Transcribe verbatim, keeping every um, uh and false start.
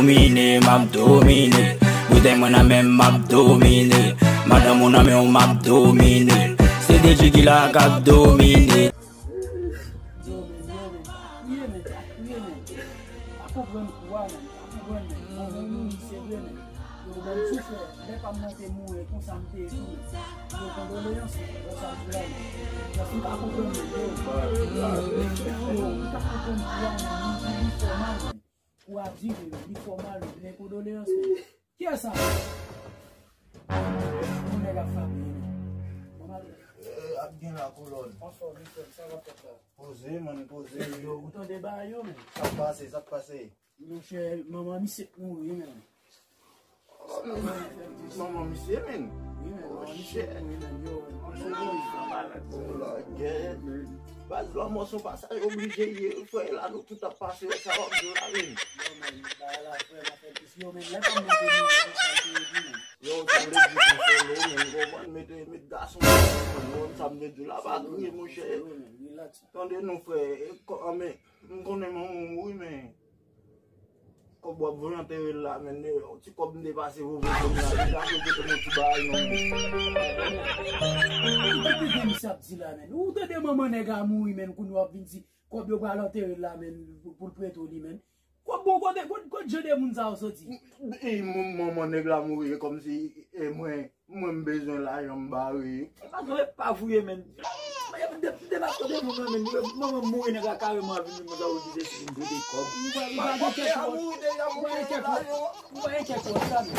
Domine, m ap domine. Bouzen mwen nan men m, m ap domine. Madanm ou nan men w, m ap domine. Se D J ki la k ap domine. Yo, men, yo, men, pa kriye, men, pa kriye, men. Pa konprann kou a, men, pa konprann, men. Mwen, mwen, mwen, se vre, men. Yo, ban m soufle. Lè pa m nan te mouri, konsa m te ye tou, men. Yo, kondoleyans, men. Wè sa m di la, men. Paske m pa konprann, men. Yo, yo, m pa konprann kou a, men. Li, li, li fè mal, men. Kou a di, men, li fè mal, men. Men kondoleyans, men. Kiyès sa? Yon nèg ap frape, men. Mwen, ap gen la kolòn. Anfòm, wi, frè m, sa k ap fèt la? Poze, man, poze. Yo, ou tande bagay yo, men? Sa k pase, sa k pase? Monchè, manman misye t mouri, men. Manman misye, men. Wi, men, manman misye t mouri, men. Yo, men. Oh, la guerre. Baz, lanmò se yon pasaj oblije ye, frè, la nou tout ap pase, sa w ap di la, men. Yo, men, bagay la, frè, m ap fè pis. Yo, men, lè pa m nan te mouri, sa l te ye di, men. Yo, sa vle di konsole w, men, konprann, mete, met gason, men, konprann sa m vle di la, pa kriye, monchè. Yo, men, relax. Tande non, frè, e, kò, a, men, m konnen manman w mouri, men kòb w ap voye antere l la, men, e, yon ti kòb m te pase voye pou m la, deja pou pote yon ti bagay, non, men. Ou tande sa misye ap di la, men. Ou tande manman nèg la mouri, men, kounye a w ap vin di, kòb yo pral antere l la, men, pou, pou l prete w li, men. Kòb bon kote, kot, kot jan de moun sa yo soti? E, m-, manman nèg la mouri, e kòmsi, e mwen, mwen m bezwen lajan m bare. E pa vre, pa vre, men. Depi, depi, depi, kote moun nan, men, manman m mouri, nèg la kareman vin, moun sa yo di se si m prete kòb. Ou pa, ou pa gen kèk wòch. Ou pa gen kèk wòch. Ou pa gen kèk wòch, sa, men.